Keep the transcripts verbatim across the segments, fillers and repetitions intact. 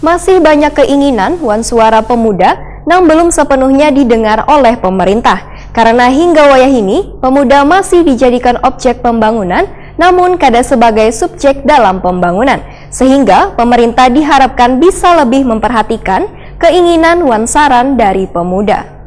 Masih banyak keinginan wan suara pemuda nang belum sepenuhnya didengar oleh pemerintah. Karena hingga wayah ini, pemuda masih dijadikan objek pembangunan, namun kada sebagai subjek dalam pembangunan. Sehingga pemerintah diharapkan bisa lebih memperhatikan keinginan wan saran dari pemuda.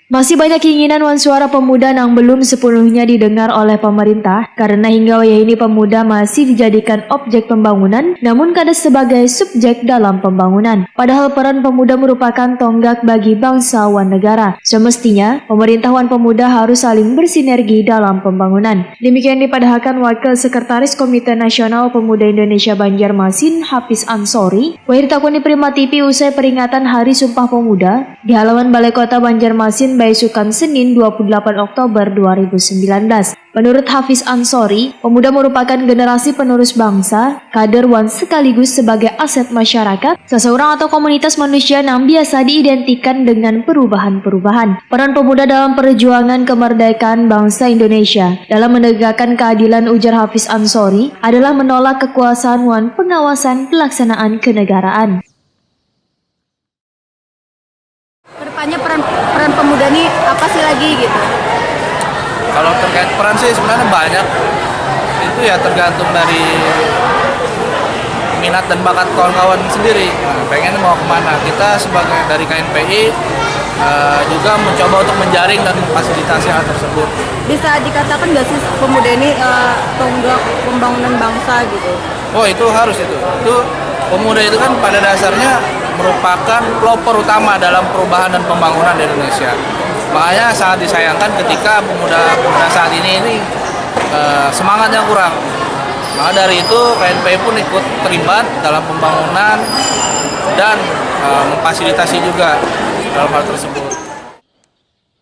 Masih banyak keinginan wan suara pemuda nang belum sepenuhnya didengar oleh pemerintah, karena hingga wayah ini pemuda masih dijadikan objek pembangunan, namun kada sebagai subjek dalam pembangunan. Padahal peran pemuda merupakan tonggak bagi bangsa wan negara. Semestinya, pemerintah wan pemuda harus saling bersinergi dalam pembangunan. Demikian dipadahakan Wakil Sekretaris Komite Nasional Pemuda Indonesia Banjarmasin, Hafiz Ansori, wayah ditakuni Prima T V usai peringatan Hari Sumpah Pemuda di halaman Balai Kota Banjarmasin, baisukan Senin, dua puluh delapan Oktober dua ribu sembilan belas. Menurut Hafiz Ansori, pemuda merupakan generasi penerus bangsa, kader, wan sekaligus sebagai aset masyarakat, seseorang atau komunitas manusia nang biasa diidentikan dengan perubahan-perubahan. Peran pemuda dalam perjuangan kemerdekaan bangsa Indonesia dalam menegakkan keadilan, ujar Hafiz Ansori, adalah menolak kekuasaan wan pengawasan pelaksanaan kenegaraan. Kedepannya peran, peran pemuda nih apa sih lagi gitu? Kalau terkait peran sih sebenarnya banyak. Itu ya tergantung dari minat dan bakat kawan-kawan sendiri. Nah, pengen mau kemana? Kita sebagai dari K N P I, eh, juga mencoba untuk menjaring dan memfasilitasi hal tersebut. Bisa dikatakan nggak sih pemuda ini, eh, tonggak pembangunan bangsa gitu? Oh, itu harus itu. Itu pemuda itu kan pada dasarnya merupakan pelopor utama dalam perubahan dan pembangunan di Indonesia. Makanya sangat disayangkan ketika pemuda-pemuda saat ini ini, eh, semangatnya kurang. Maka dari itu K N P I pun ikut terlibat dalam pembangunan dan, eh, memfasilitasi juga dalam hal tersebut.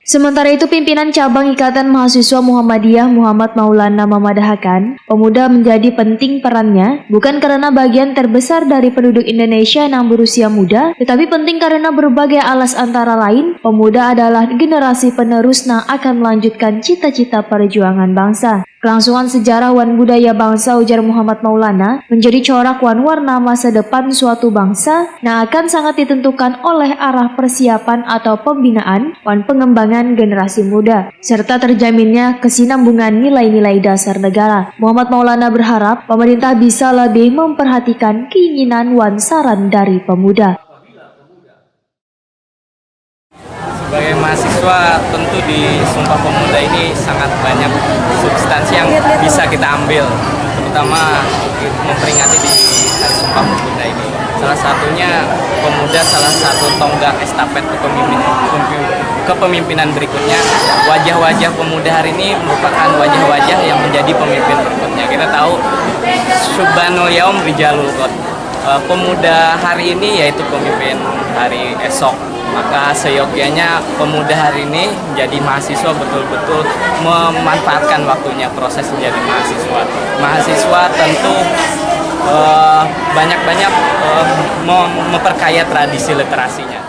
Sementara itu, pimpinan cabang Ikatan Mahasiswa Muhammadiyah Muhammad Maulana mamadahakan, pemuda menjadi penting perannya bukan karena bagian terbesar dari penduduk Indonesia nang berusia muda, tetapi penting karena berbagai alas, antara lain, pemuda adalah generasi penerus nang akan melanjutkan cita-cita perjuangan bangsa. Kelangsungan sejarah wan budaya bangsa, ujar Muhammad Maulana, menjadi corak wan warna masa depan suatu bangsa nang akan sangat ditentukan oleh arah persiapan atau pembinaan wan pengembangan generasi muda, serta terjaminnya kesinambungan nilai-nilai dasar negara. Muhammad Maulana berharap pemerintah bisa lebih memperhatikan keinginan wan saran dari pemuda. Sebagai mahasiswa, tentu di Sumpah Pemuda ini sangat banyak substansi yang bisa kita ambil, terutama memperingati di Hari Sumpah Pemuda ini. Salah satunya, pemuda salah satu tonggak estafet kepemimpin-, kepemimpinan berikutnya. Wajah-wajah pemuda hari ini merupakan wajah-wajah yang menjadi pemimpin berikutnya. Kita tahu, syubbanul yaum rijalul ghad. Eh, pemuda hari ini yaitu pemimpin hari esok. Maka seyogianya pemuda hari ini jadi mahasiswa betul-betul memanfaatkan waktunya proses menjadi mahasiswa. Mahasiswa tentu, eh, banyak-banyak, eh, mem-, memperkaya tradisi literasinya.